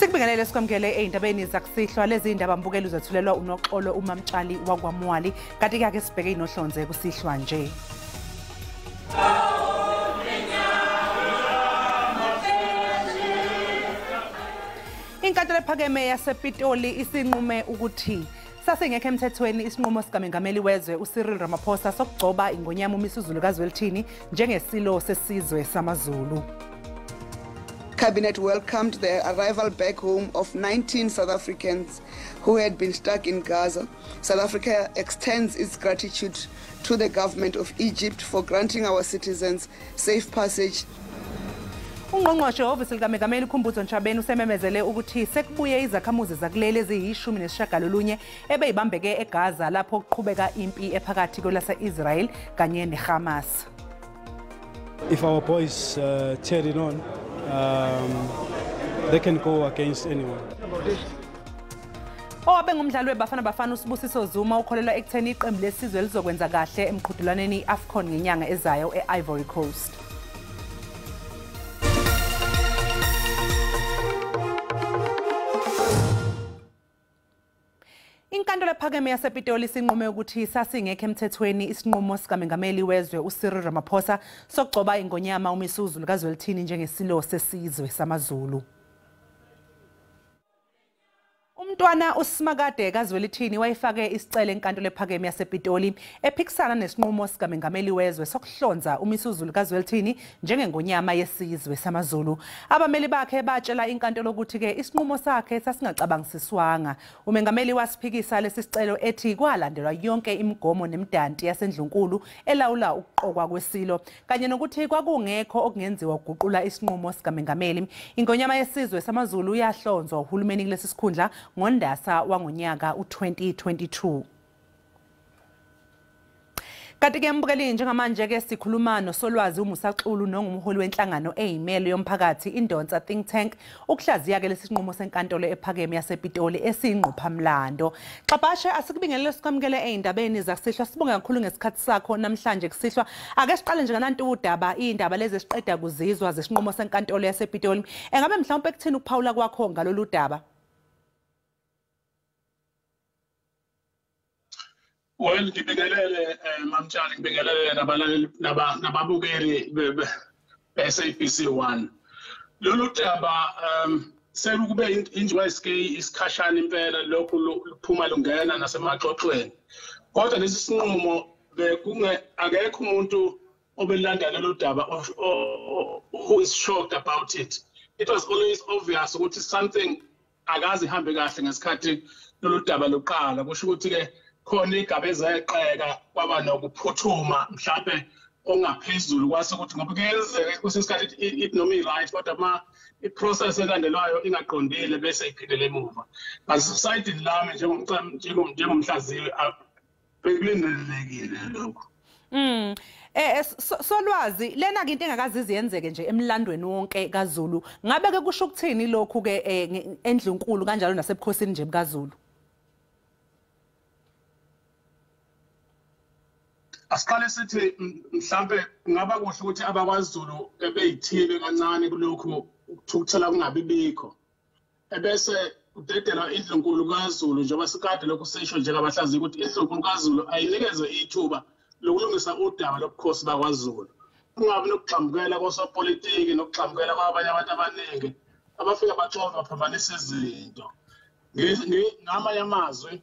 Sikubingelele sikwamukele ey'ndabeni zakusihlwa. Lezi indaba mbukeli uzethulelwa uNoxolo uMamtshali wakwaMwali. Kanti-ke ake sibheke inohlonze kusihlwa nje. Inkantolo ephakeme yasePitoli isinqume ukuthi sasingekho emthethweni isinqumo sikamengameli wezwe uCyril Ramaphosa sokugcoba iNgonyama uMisuzulu kaZwelithini njengesilo sesizwe samaZulu. Cabinet welcomed the arrival back home of 19 South Africans who had been stuck in Gaza. South Africa extends its gratitude to the government of Egypt for granting our citizens safe passage. Ungqongqoshe ehhovisi likamengameli uKhumbuzo Ntshavheni usememezele ukuthi sekubuye izakhamuzi zakuleli eziyi-19 ebeyibambeke eGaza lapho kuqhubeka impi ephakathi kwelase-Israel kanye neHamas. If our boys cheer it on, they can go against anyone. Owabe ngumdlali weBafana Bafana uSibusiso Zuma ukholelwa ekutheni iqembu lesizwe lizokwenza kahle emqhudelwaneni i-AFCON ngenyanga ezayo e-Ivory Coast. Inkantolo ephakeme yasePitoli sinqume ukuthi sasingekho emthethweni isinqumo sikamengameli wezwe uCyril Ramaphosa sokugcoba iNgonyama uMisuzulu kaZwelithini njengesilo sesizwe samaZulu. Umntwana uSimakade kaZwelithini wayefake isicelo enkantolo ephakeme yasePitoli ephikisana nesinqumo sikamengameli wezwe sokuhlonza uMisuzulu kaZwelithini njengengonyama yesizwe samaZulu. Abameli bakhe batshela inkantolo ukuthi-ke isinqumo sakhe sasingacabangisiswanga. Umengameli wasiphikisa lesi sicelo ethi kwalandelwa yonke imigomo nemidanti yasendlunkulu elawula ukuqokwa kwesilo kanye nokuthi kwakungekho okungenziwa ukuguqula isinqumo sikamengameli. Ingonyama yesizwe samaZulu yahlonzwa uhulumeni kulesi sikhundla ngoNdasa wangonyaka u-2022. Kanti-ke mbukeli njengamanje-ke sikhuluma noSolwazi uMusa Xulu nongumholi wenhlangano eyimele yomphakathi Indonsa Think Tank ukuhlaziya-ke lesi sinqumo senkantolo ephakeme yasePitoli esiyingqophamlando. Xabashe, asikubingelele sikwamukele ey'ndabeni zakusihlwa. Sibonge kakhulu ngesikhathi sakho namhlanje kusihlwa. Ake siqale nje nganantu udaba, iy'ndaba lezi esiqeda kuzizwa zesinqumo senkantolo yasePitoli. Engabe mhlawumpe kuthini ukuphawula kwakho ngalolu daba? Well, ngibingelele Mamtshali, ngibingelele nabalaleli nababukeli be-SABC 1. Lolu daba sekube injwayiske isikhashana impela lokhu luphuma lungena nasemaxoxweni. Kodwa lesi sinqumo bekunge akekho umuntu obelandela lolu daba who is shocked about it. It was always obvious ukuthi something akaze ihambe kahle ngesikhathi lolu daba luqala. Kusho ukuthi ke khona igaba ezeqeka kwaba nokuphuthuma mhlambe ongaphezulu kwase ukuthi ngoba kuyenzeka kwesinye isikhathi noma i-right kodwa ma i-process elandelwayo ingaqondile bese iphindele emuva. Ngasesayidini lami njengomhlaziyi bekulindelekile lokho. Solwazi, lena ke into engakazizi yenzeke nje emlandweni wonke kaZulu. Ngabe ke kusho ukuthini lokhu ke endlunkulu kanjalo nasebukhosini nje bukaZulu? Asiqale sithi mhlambe kungaba kuhle ukuthi abakwaZulu ebeyithile kancane kulokhu ukuthukuthela kungabi bikho. Ebese udedelwa indlunkulu kaZulu njengoba sikade lokhu sisho njengabahlaziyi ukuthi indlunkulu kaZulu ayinikezwe ithuba lokulungisa udaba lobukhosi bakwaZulu. Kungabi nokugxambukela kosopolitiki nokugxambukela kwabanye abantu abaningi abafika baxova baphambanisa izinto. Ngamanye amazwi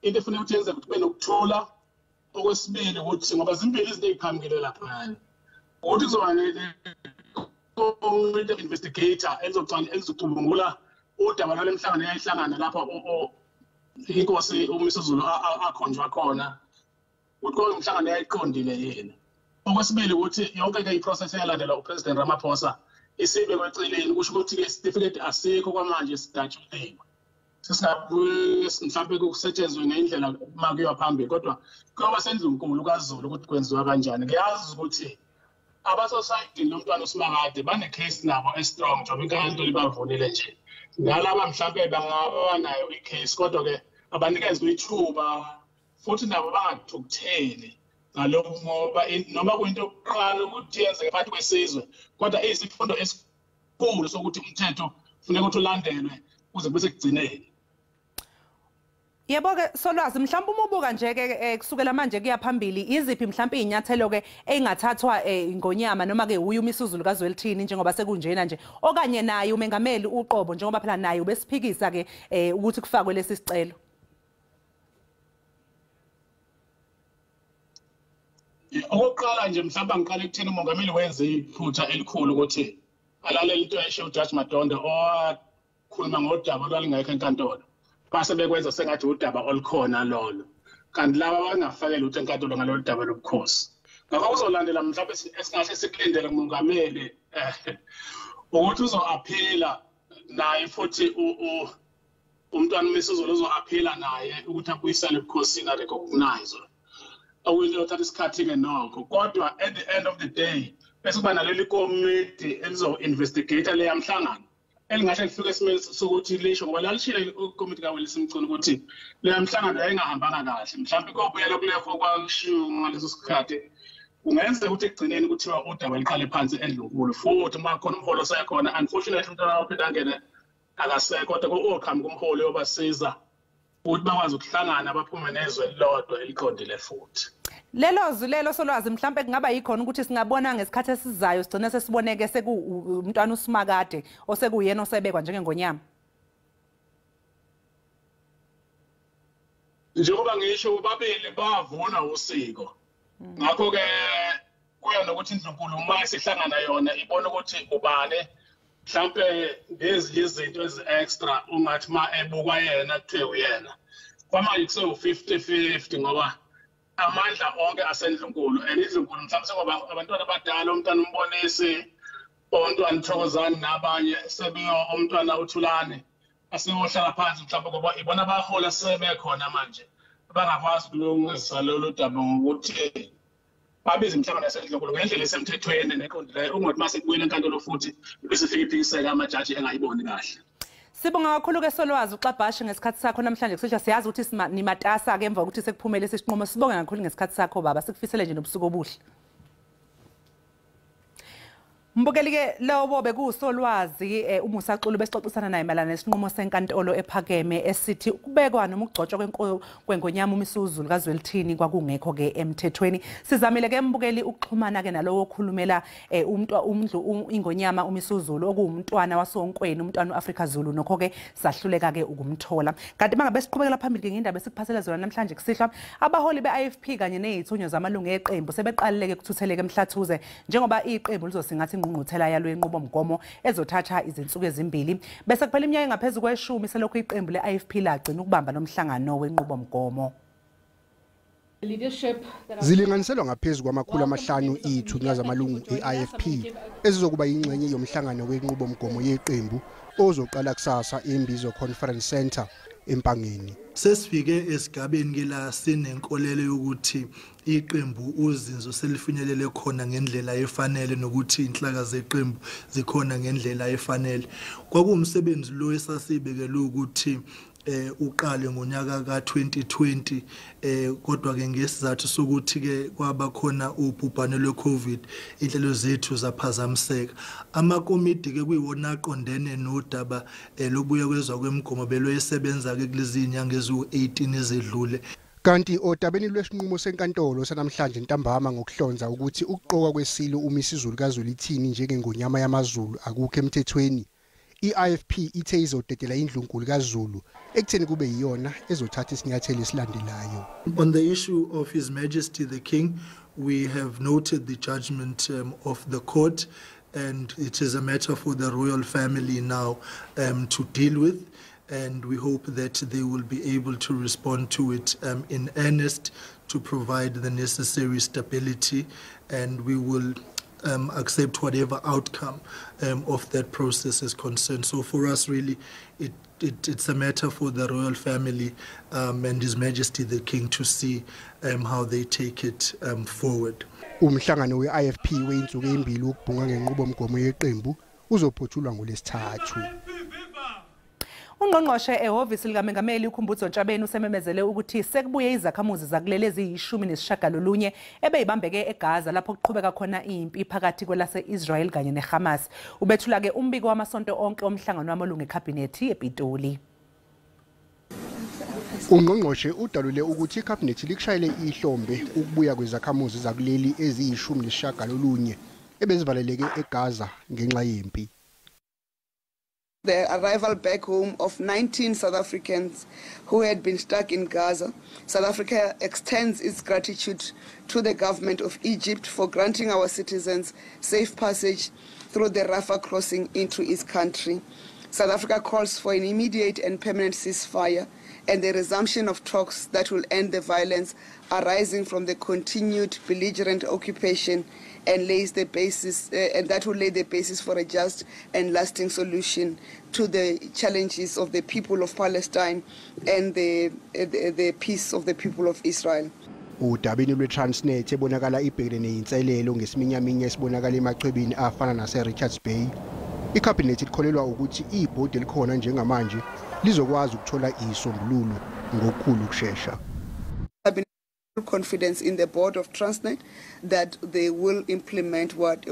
into efanele ukuthi yenzeke ukuthi kube nokuthula. Okwesibili ukuthi ngoba zimbili izinto ey'qhamukile laphana ukuthi kuzoba ne-investigator elizocubungula udaba lwale mhlangano eyayihlangana lapho inkosi uMisuzulu akhonjwa khona ukuthi konke umhlangano eyayiqondile yini. Okwesibili ukuthi yonke-ke i-process eyalandelwa uPresident Ramaphosa isibekwe eceleni, kusho ukuthi-ke isitifiketi asikho kwamanje sidatshuliwe. Sesingabuye mhlawumbe kusetshenzwe ngendlela uma kuyiwa phambili, kodwa kuyoba sendlunkulu kaZulu ukuthi kwenziwa kanjani. Ngiyazi ukuthi abasosayidini lomntwana uSimakade bane-case nabo e-strong njengoba inkantolo ibavunile nje. Nalaba mhlawumbe bangaba nayo i-case, kodwa-ke abanikezwe ithuba futhi nabo bangathukutheli ngalokhu ngoba noma kuyinto yokuqala ukuthi yenzeke phakathi kwesizwe, kodwa iyisifundo esikhulu sokuthi umthetho kufuneka ukuthi ulandelwe. kuze kube sekugcineni. Yebo ke Solwazi, mhlawumbe uma ubuka nje ke kusukela manje kuya phambili, iziphi mhlawumbe izinyathelo ke engathathwa ingonyama noma ke uye uMisuzulu kaZwelithini njengoba sekunjena nje, okanye naye umengameli uqobo njengoba phela naye ubesiphikisa ke ukuthi kufakwe lesi sicelo? Okokuqala nje mhlawumbe ngiqale ekutheni umongameli wenze iphutha elikhulu ukuthi alalele into esho uJudge Madondo owakhuluma ngodaba olwalingekho enkantolo, base bekwenza sengathi udaba olukhona lolo, kanti laba bangafakela ukuthi enkantolo ngalolu daba lobukhosi. Ngakho kuzolandela mhlawumbe esingahle sikulindele kumongameli ukuthi uzo-aphila naye futhi umntwana uMisuzulu uzo-aphila naye ukuthi abuyisele ebukhosini a-recognize, okuyinto yothatha isikhathi-ke nokho. Kodwa at the end of the day bese kuba naleli komiti elizo-investigate leya mhlangano elingahle lifike esimeni sokuthi lisho, ngoba lalishilo ikomiti kaWillis Mchunu ukuthi leya mhlangano yayingahambanga kahle. Mhlawumbe kobuyela kulekho kwakushiwo ngaleso sikhathi, kungenzeka ukuthi ekugcineni kuthiwa udaba liqale phansi endlunkulu futhi uma khona umholo osekhona. Unfortunately umntwana waphinde angene akasekho, kodwa koqhamuka umholi yobasiza ukuthi bakwazi ukuhlangana baphume nezwe elilodwa eliqondile futhi. Lelo zwi lelo Solwazi, mhlambe kungaba yikhona ukuthi singabona ngesikhathi esizayo sigcina sesiboneke sekuumntwana uSimakade osekuyena osebekwa njengengonyama. Njengoba ngisho bobabili bavuna usiko, ngakho-ke kuya nokuthi indlunkulu uma isihlangana yona ibona ukuthi ubani mhlampe ngezinye izinto ezi-extra ungathi ma ebukwa yena kuthiwe uyena. Kwamanje kusewu-50-50 ngoba amandla onke asendlunkulu, and indlunkulu mhlawumbe sengoba abantwana abadala, umntwana uMbonisi, umntwana uThokozani nabanye sebeyo, umntwana uThulane aseyohlala phansi mhlawumbe ngoba ibona abahola sebekhona manje bangakwazi ukulungisa lolu daba ngokuthi babize imihlangano yasendlunkulu ngendlela esemthethweni neqondileyo, ungathi mase kubuyela enkantolo futhi bese ifike iphikiseka amajaji engayiboni kahle. Sibonga kakhulu ke Solwazi uXabhashe ngesikhathi sakho namhlanje kusihlwa. Siyazi ukuthi nimatasa ke emva kokuthi sekuphumele isinqumo. Sibonga kakhulu ngesikhathi sakho baba, sikufisele nje nobusuku obuhle. Mbukeli ke lowo bekuwuSolwazi uMusa Xulu besixoxisana naye mayelana nesinqumo senkantolo ephakeme esithi ukubekwa noma ukugcotshwa kwengonyama uMisuzulu kaZwelithini kwakungekho ke emthethweni. Sizamile ke mbukeli ukuxhumana ke nalowo okhulumela ingonyama uMisuzulu okuwumntwana wasonkweni umntwana uAfrica Zulu, nokho ke sahluleka ke ukumthola. Kanti mangabe siqhubekela phambili ke ngendaba esikuphathela zona namhlanje kusihlwa, abaholi be-IFP kanye nezithunywa zamalungu eqembu sebeqalile ke ukuthutheleka eMhlathuze njengoba iqembu lizosingatha ingqungquthela yalo yenqubomgomo ezothatha izinsuku ezimbili. Bese kuphela iminyaka engaphezu kweshumi selokhu iqembu le-IFP lagcina ukubamba nomhlangano wenqubomgomo. Zilinganiselwa ngaphezu kwama-500 izithunywa zamalungu e-IFP ezizokuba yingxenye yomhlangano wenqubomgomo yeqembu ozoqala kusasa eMbizo Conference Center eMpangeni. Sesifike esigabeni ke la sinenkolelo yokuthi iqembu uzinzo selifinyelele khona ngendlela efanele nokuthi inhlaka zeqembu zikhona ngendlela efanele. Kwakuwumsebenzi lo esasibekele ukuthi uqale ngonyaka ka-2020, kodwa ke ngesizathu sokuthi ke kwaba khona ubhubhane lwe-COVID inhlelo zethu zaphazamiseka. Amakomidi ke kuyiwona aqondene nodaba lokubuyekezwa kwemigomo beloyesebenza ke kulezi nyanga eziwu-18 ezedlule. Kanti odabeni lwesinqumo senkantolo sanamhlanje ntambama ngokuhlonza ukuthi ukuqokwa kwesilo uMisuzulu kaZwelithini njengengonyama yamaZulu akukho emthethweni, i-IFP ithe izodedela indlunkulu kaZulu ekutheni kube yiyona ezothatha isinyathelo esilandelayo. On the issue of His Majesty the King, we have noted the judgment of the court, and it is a matter for the royal family now to deal with, and we hope that they will be able to respond to it in earnest to provide the necessary stability, and we will accept whatever outcome of that process is concerned. So for us, really, it's a matter for the royal family and His Majesty the King to see how they take it forward. Umhlangano we-IFP weyinsuku ezimbili ukubhunga ngenqubomgomo yeqembu uzophothulwa ngoLwesithathu. Ungqongqoshe ehhovisi likaMengameli uKhumbudzo Ntshavheni usememezele ukuthi sekubuye izakhamuzi zakuleli eziyi-19 ebeyibambeke eGaza lapho kuqhubeka khona impi phakathi kwelase-Israel kanye neHamas. Ubethula-ke umbiko wamasonto onke omhlangano wamalungu ekhabhinethi ePitoli. Ungqongqoshe udalule ukuthi ikhabhinethi likushayele ihlombe ukubuya kwezakhamuzi zakuleli eziyi-19 ebezivaleleke eGaza ngenxa yempi. The arrival back home of 19 South Africans who had been stuck in Gaza. South Africa extends its gratitude to the government of Egypt for granting our citizens safe passage through the Rafah crossing into its country. South Africa calls for an immediate and permanent ceasefire and the resumption of talks that will end the violence arising from the continued belligerent occupation and lays the basis, and that will lay the basis for a just and lasting solution to the challenges of the people of Palestine and the peace of the people of Israel. Udabeni lweTransnet ebonakala ibhekene neyinselelo ngesiminyaminya esibonakala emachwebeni afana nase-Richards Bay. Ikhabhinethi likholelwa ukuthi ibhodi elikhona njengamanje lizokwazi ukuthola isombululo ngokukhulu ukushesha. Confidence in the board of Transnet that they will implement what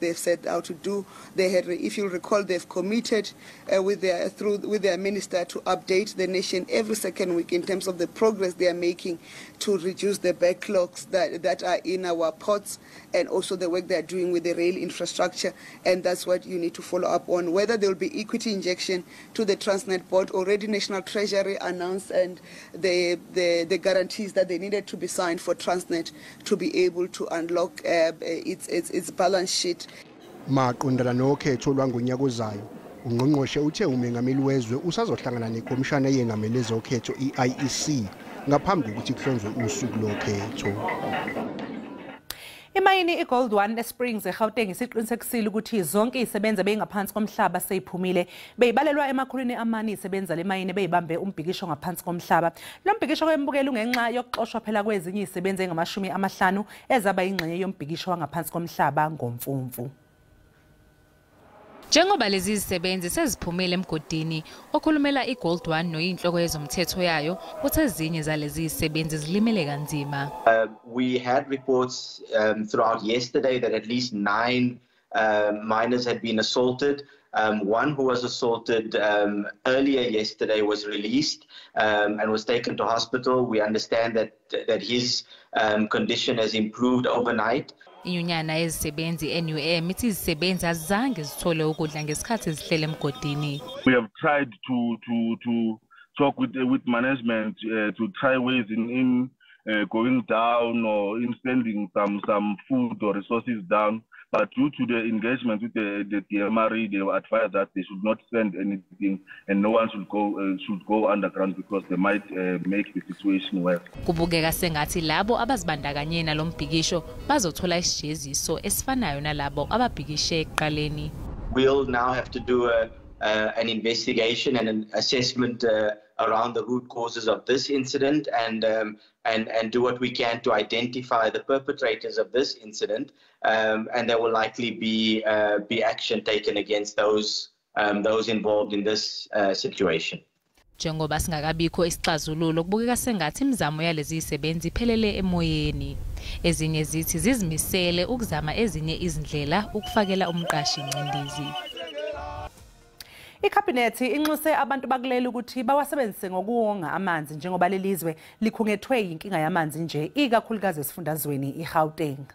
they've set out to do. They had, if you recall, they've committed with their minister to update the nation every second week in terms of the progress they are making to reduce the backlogs that are in our ports, and also the work they are doing with the rail infrastructure. And that's what you need to follow up on. Whether there will be equity injection to the Transnet board, already National Treasury announced and the guarantees that they needed to be signed for Transnet to be able to unlock its balance sheet. Maqondana nokhetho lwangonyaka ozayo, ungqongqoshe uthe umengameli wezwe usazohlangana nekhomishana eyengamele ezokhetho i-IEC ngaphambi kokuthi kuhlonzwe usuku lokhetho. Imayini iGold One eSprings eGauteng isiqinisekisile ukuthi zonke izisebenzi ebeyingaphansi komhlaba seyiphumile. Beyibalelwa ema-400 izisebenzi lemayini ebeyibambe umbhikisho ngaphansi komhlaba. Lo mbhikisho kwembukela ungenxa yokuxoshwa phela kwezinye izisebenzi engama-50 ezaba ingxenye yombhikisho wangaphansi komhlaba ngoMfumfu. Njengoba lezi zisebenzi seziphumile emgodini, okhulumela iGold One noyinhloko yezomthetho yayo uthe ezinye zalezi zisebenzi zilimele kanzima. We had reports throughout yesterday that at least 9 miners had been assaulted. One who was assaulted earlier yesterday was released and was taken to hospital. We understand that his condition has improved overnight. Inyunyana yezisebenzi NUM ithi izisebenzi azange zithole ukudla ngesikhathi zihlele emgodini. We have tried to talk with management to try ways in going down or in sending some food or resources down. But due to the engagement with the DMRE, they were advised that they should not send anything and no one should go underground because they might make the situation worse. Kubukeka sengathi labo abazibandakanye nalombhikisho bazothola isijeziso esifanayo nalabo ababhikishe ekuqaleni. We'll now have to do an investigation and an assessment around the root causes of this incident and do what we can to identify the perpetrators of this incident, and there will likely be action taken against those involved in this situation. Njengoba singakabikho isixazululo, kubukeka sengathi imizamo yalezi zisebenzi iphelele emoyeni. Ezinye zithi zizimisele ukuzama ezinye izindlela ukufakela umqashi ingcindezi. Ikhabhinethi inxuse abantu bakuleli ukuthi bawasebenzise ngokuwonga amanzi njengoba lelizwe likhungethwe yinkinga yamanzi nje, ikakhulukazi esifundazweni iGauteng.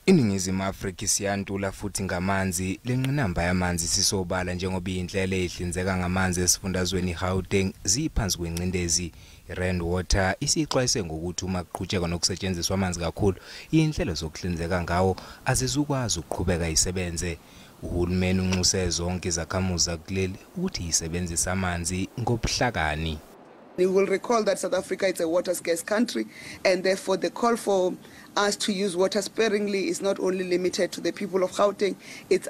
INingizimu Afrika isiyantula futhi ngamanzi. Lenqinamba yamanzi sisobala njengoba inhlelo ezihlinzeka ngamanzi esifundazweni iGauteng ziphansi kwengcindezi. iRand Water isixwayise ngokuthi uma kuqhutshekwa nokusetshenziswa amanzi kakhulu, inhlelo zokuhlinzeka ngawo azizukwazi ukuqhubeka isebenze. Uhulumeni unxuse zonke izakhamuzi zakuleli ukuthi isebenzise amanzi ngobuhlakani. You will recall that South Africa is a water scarce country, and therefore the call for us to use water sparingly is not only limited to the people of Gauteng, it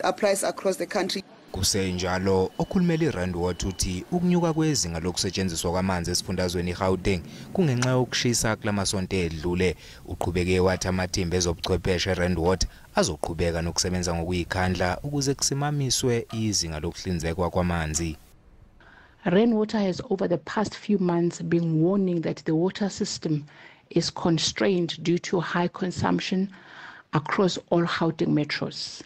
applies across the country. Kusenjalo, okhulumela iRand Water uthi ukunyuka kwezinga lokusetshenziswa kwamanzi esifundazweni iGauteng kungenxa yokushisa kulamasonto edlule. Uqhubeke wathi amathimba ezobuchwepheshe eRand Water azoqhubeka nokusebenza ngokuyikhandla ukuze kusimamiswe izinga lokuhlinzekwa kwamanzi. Rand Water has over the past few months been warning that the water system is constrained due to high consumption across all Gauteng metros.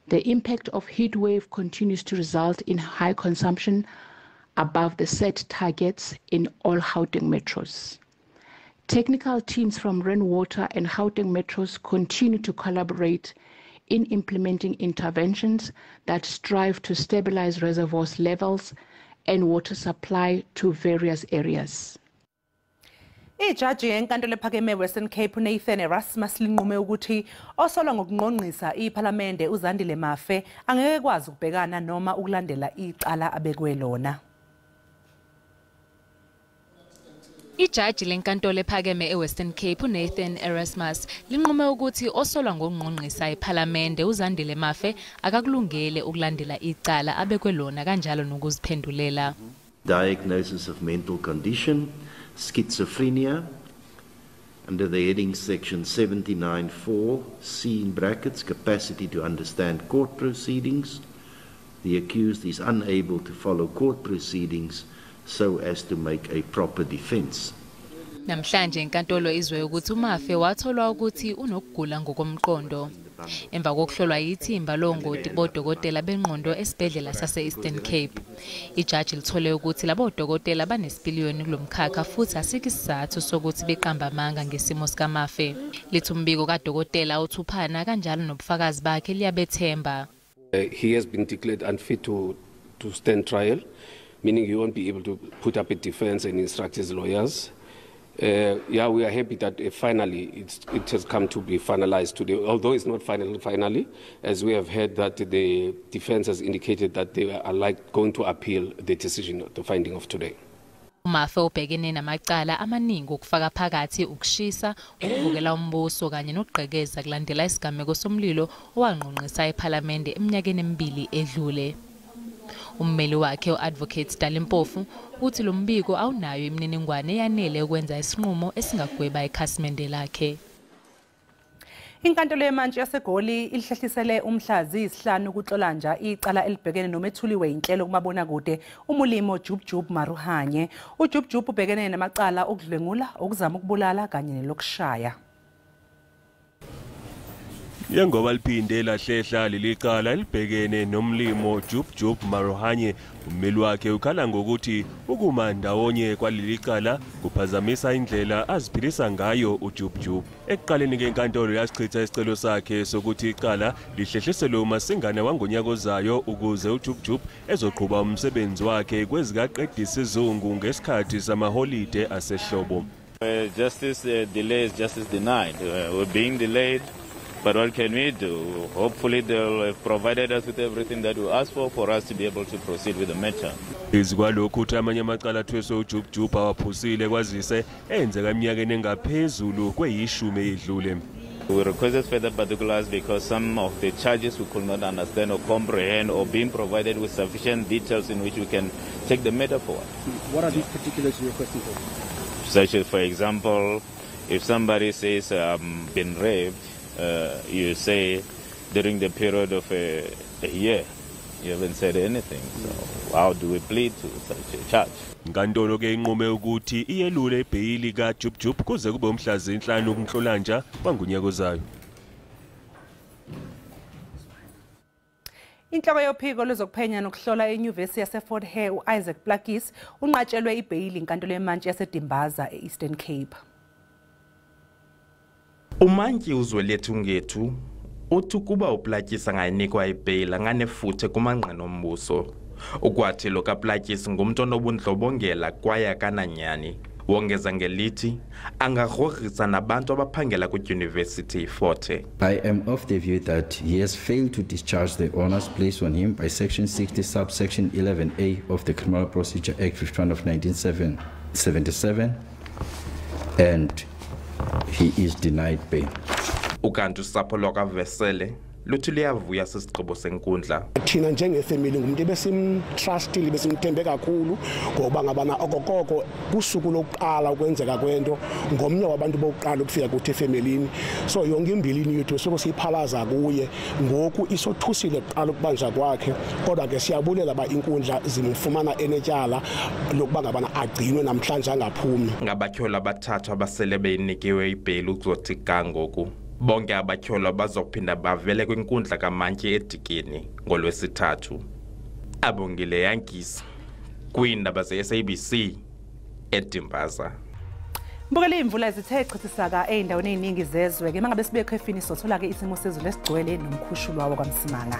The impact of heat wave continues to result in high consumption above the set targets in all Gauteng metros. Technical teams from Rand Water and Gauteng metros continue to collaborate in implementing interventions that strive to stabilize reservoirs levels and water supply to various areas. Ijaji yenkantolo ephakeme Western Cape Nathan Erasmus linqume ukuthi osolwa ngokungqongqisa iPhalamende uZandile Mafe angeke kwazi ukubhekana noma ukulandela icala abekwe lona. Ijaji lenkantolo ephakeme eWestern Cape uNathan Erasmus linqume ukuthi osolwa ngokungqongqisa iPhalamende uZandile Mafe akakulungele ukulandela icala abekwe lona kanjalo nokuziphendulela. Diagnosis of mental condition, schizophrenia, under the heading section 79(4) C in brackets, capacity to understand court proceedings. The accused is unable to follow court proceedings so as to make a proper defense. Namhlanje inkantolo izwe ukuthi uMafe watholwa ukuthi unokugula ngokomqondo emva kokuhlolwa yithimba longoti bodokotela bengqondo esibhedlela sase-Eastern Cape. Ijaji lithole ukuthi labo dokotela banesipiliyoni kulomkhakha futhi asikho isizathu sokuthi beqamba amanga ngesimo sikaMafe. Lithi umbiko kadokotela uthuphana kanjalo nobufakazi bakhe liyabethemba. He has been declared unfit to stand trial, meaning he won't be able to put up a defense and instruct his lawyers. Yeah, we are happy that finally it has come to be finalized today, although it's not finally, as we have heard that the defense has indicated that they are going to appeal the decision, the finding of today. uMafe ubhekene namacala amaningi okufaka phakathi ukushisa, ukuvukela umbuso kanye nokugqekeza kulandela isigameko somlilo owangqongqisa ePhalamende eminyakeni emibili edlule. Ummeli wakhe u-Advocate Dali Mpofu uthi lo mbiko awunayo imininingwane eyanele ukwenza isinqumo esingagweba ikhasimende lakhe. Inkantolo yemantshi yaseGoli ilihlehlisele umhla ziyisihlanu kuNhlolanja icala elibhekene nomethuliwe inhlelo kumabonakude uMulimo Jub Jub Maruhanye. UJub Jub ubhekene namacala okudlwengula, okuzama ukubulala kanye nelokushaya. Njengoba liphinde lahlehla leli cala elibhekene noMulimo Jub Jub Maruhanye, ummeli wakhe ukhala ngokuthi ukuma ndawonye kwaleli cala kuphazamisa indlela aziphilisa ngayo uJub Jub. Ekuqaleni kenkantolo yasichitha isicelo sakhe sokuthi icala lihlehliselwe uMasingana wangonyaka ozayo ukuze uJub Jub ezoqhuba umsebenzi wakhe kwezikaqedisizungu ngesikhathi samaholide asehlobo. Justice delays, justice denied. We're being delayed. But what can we do? Hopefully they'll have provided us with everything that we asked for us to be able to proceed with the matter. Phezu kwalokhu uthi amanye amacala athweswe uJub Jub awaphusile kwazise enzeka eminyakeni engaphezulu kweyishumi eyedlule. We requested further particulars because some of the charges we could not understand or comprehend or being provided with sufficient details in which we can take the matter forward. What are these particulars you're requesting for? Such as, for example, if somebody says I'm been raped, you say during the period of a year, you haven't said anything. So how do we plead to such a charge? Inkantolo ke inqume ukuthi iyelule ibheyili kaJub Jub kuze kube umhla zinhlanu kuNhlolanja wangonyaka ozayo. Inhloko yophiko lwezokuphenya nokuhlola enyuvesi yaseFort Hare u-Isaac Plaatjies unqatshelwe ibheyili inkantolo yemantshi yaseDimbaza e-Eastern Cape. Umantyi uZwelethu Ngethu uthi ukuba uPlaatjies angayinikwa ibheyili anganefuthe kumangqina ombuso. Ukwathi lo kaPlaatjies ngumntu onobundlobongela kwaye akananyani. Wongeza ngelithi angagrogrisa nabantu abaphangela kwidyunivesithi iFort Hare. I am of the view that he has failed to discharge the onus placed on him by section 60 subsection 11A of the Criminal Procedure Act 51 of 1977 and he is denied bail. Ukanti usapho lwakaVesele Luthi liyavuya sisigqibo senkundla. Thina njengefamily ngumuntu ebesimtrustile, besimthembe kakhulu, ngoba ngabana okokoko kusuku lokuqala ukwenzeka kwento ngomnye wabantu bokuqala ukufika kuthi efamilini. So yonke imbilini yethu soko siyiphalaza kuye. Ngoku isothusile kuqala ukubanjwa kwakhe, kodwa ke siyabulela ba inkundla zimfumana enetyala lokuba ngabana agcinwe namhlanje angaphumi. Ngabatyholwa abathathu abasele beyinikiwe ibheyili ukuzothi ga ngoku. Bonke abatyholwa bazophinda bavele kwinkundla kamantyi eDikeni ngolwesithathu. Abongile Yankees kwiindaba ze-SABC eDimbaza. Mbukeli, imvula zithe chithisaka ey'ndaweni ey'ningi zezwe ke. Mangabe sibe ekhefini sothola ke isimo sezulu esigcwele nomkhushulwa wakwamsimanga.